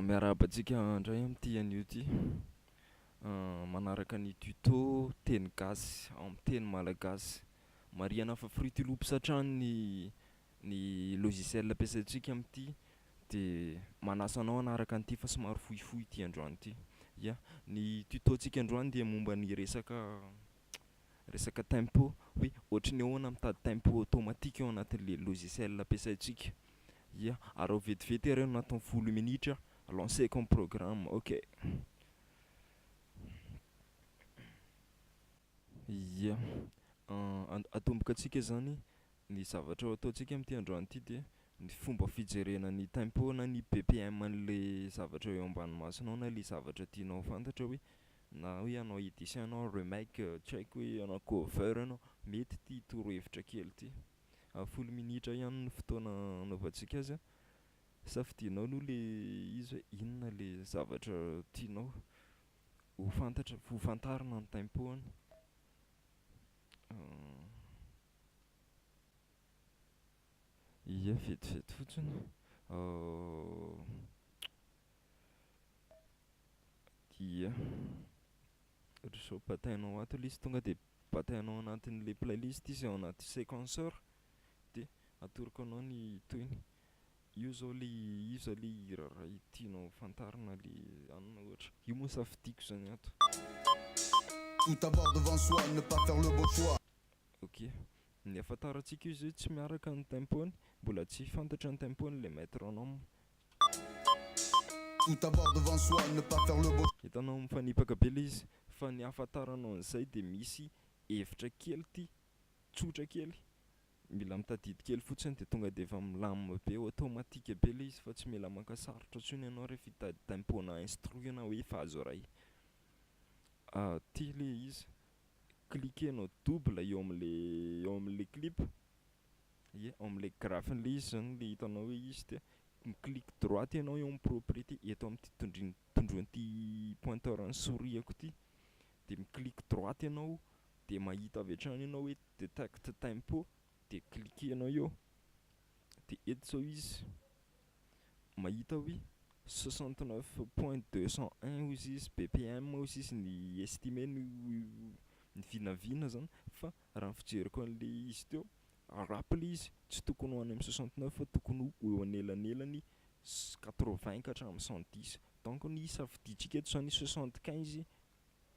Miarahaba antsika indray amin'ity anio ity. Manaraka ny tuto teny gasy amin'ny teny malagasy. Marihana fa Fruity Loops hatrany ny ny logiciel ampiasaintsika amin'ity dia manasa anao hanaraka an'ity fa somary fohifohy ity androany ity. Ya, ny tuto-ntsika androany dia momba ny resaka resaka tempo hoe ohatry ny ahoana mitady tempo automatique ao anatin'le logiciel ampiasaintsika. Ya, araho vetivety ary anatin'ny folo minitra, lancer-ko ny programme, ok. Ya, atomboka antsika izany ny zavatra ho ataontsika amin'ity androany ity dia ny fomba fijerena ny tempo na ny BPM an'le zavatra eo ambany masonao na le zavatra tianao ho fantatra hoe na hoe hanao édition ianao, remake, tsy haiko hoe hanao cover ianao, mety ity torohevitra kely ity. Folo minitra ihany ny fotoana anaovantsika azy an, safidianao aloha le izy hoe inona le zavatra tianao ho fantatra, ho fantarina ny tempo-ny. Ie, vetivety fotsiny. Ie. Ohatra izao batainao ato ilay izy, tonga dia batainao anatin'ilay playlist izy ao anaty séquenceur dia atoroko anao ny tohiny. Io izao ilay io izao ilay hira iray tianao fantarina ilay anona ohatra. Io moa safidiako izany ato. Tout avoir devant soi, ne pas faire le beau choix. Ok. Ny ahafantarantsika izy hoe tsy miaraka ny tempo-ny, mbola tsy fantatra ny tempo-ny le metronome. Tout avoir devant soi, ne pas faire le beau. Hitanao mifanipaka be le izy, fa ny ahafantaranao an'izay dia misy hevitra kely ty, tsotra kely, mila mitadidy kely fotsiny dia tonga dia efa milamina be, automatique be le izy fa tsy mila maka sarotra intsony ianao rehefa hitady tempo-na instru na hoe vazo iray. Ty le izy. Cliquer-nao double eo amin'le eo amin'le clip, ie, ao amin'le graphe-n'le izy zany le hitanao hoe izy dia mi-clique droite ianao eo amin'ny propriété eto amin'ity tondroin- tondroin'ity pointeur an'ny souris-ako ity, dia mi-clique droite ianao dia mahita avy hatrany ianao hoe detect tempo dia cliquer-nao eo, dia eto zao izy mahita hoe 69 point 201 hozy izy BPM hozy izy ny estimé ny ny vinavina zany fa raha ny fijeriko an'le izy teo rap le izy tsy tokony ho any amin'ny 69 fa tokony ho eo anelanelany 80 ka hatramin'ny 110 donc ny safidintsika eto zany 75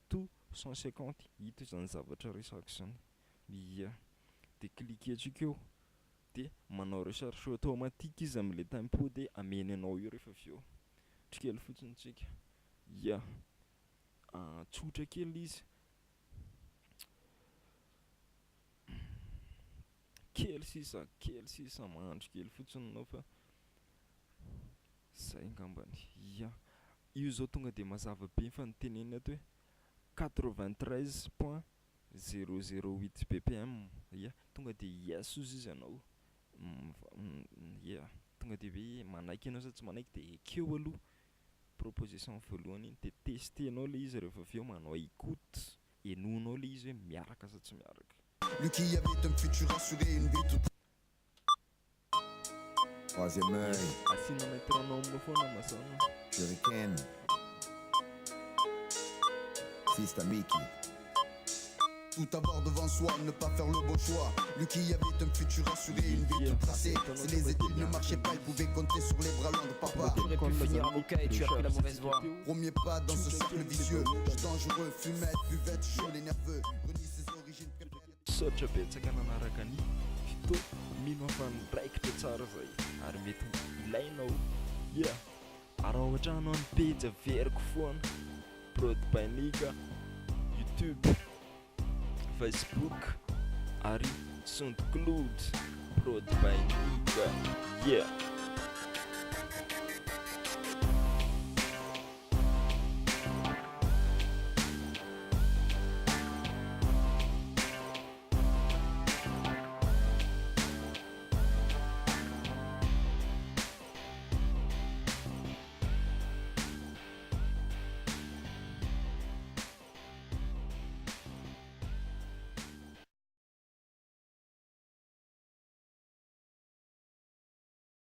to 150 ito zany zavatra resako zany ia de cliquer-tsika eo dia manao recherche automatique izy amin'ilay tempo dia ameny anao eo rehefa avy eo. Ohatry kely fotsiny tsika. Ya. Tsotra kely izy. Kely sisa, kely sisa, mahandro kely fotsiny anao fa zay angambany. Ya. Io zao tonga dia mazava be fa niteneniny ato hoe 93 point 008 BPM. Ya, tonga dia yes ozy izy anao. Ya, tonga dia hoe manaiky ianao sa tsy manaiky dia ekeo aloha proposition voalohany iny dia tester-nao ilay izy rehefa avy eo manao écoute, henoinao ilay izy hoe miaraka sa tsy miaraka. Lui qui avait un futur assuré, une vie toute Troisième œil. Asiana métronome foana mazàna. Shuriken. Sista Mickey. Tout avoir devant soi, ne pas faire le beau choix. Lui qui avait un futur assuré, une vie toute tracée. Si les études ne marchaient pas, il pouvait compter sur les bras longs de papa. Tu aurais pu finir avocat et tu as pris la mauvaise voie. Premier pas dans ce cercle vicieux. Dangereux, fumette, buvette, chaud, les nerveux. Renie ses origines. Misaotra betsaka nanaraka ny tuto, mino aho fa niraikitra tsara zay ary mety ho ilainao. Yeah! Araho hatrany ny pejy averiko foana, Prod by Nigga, YouTube, Facebook ary Soundcloud, Prod by Nigga. Yeah!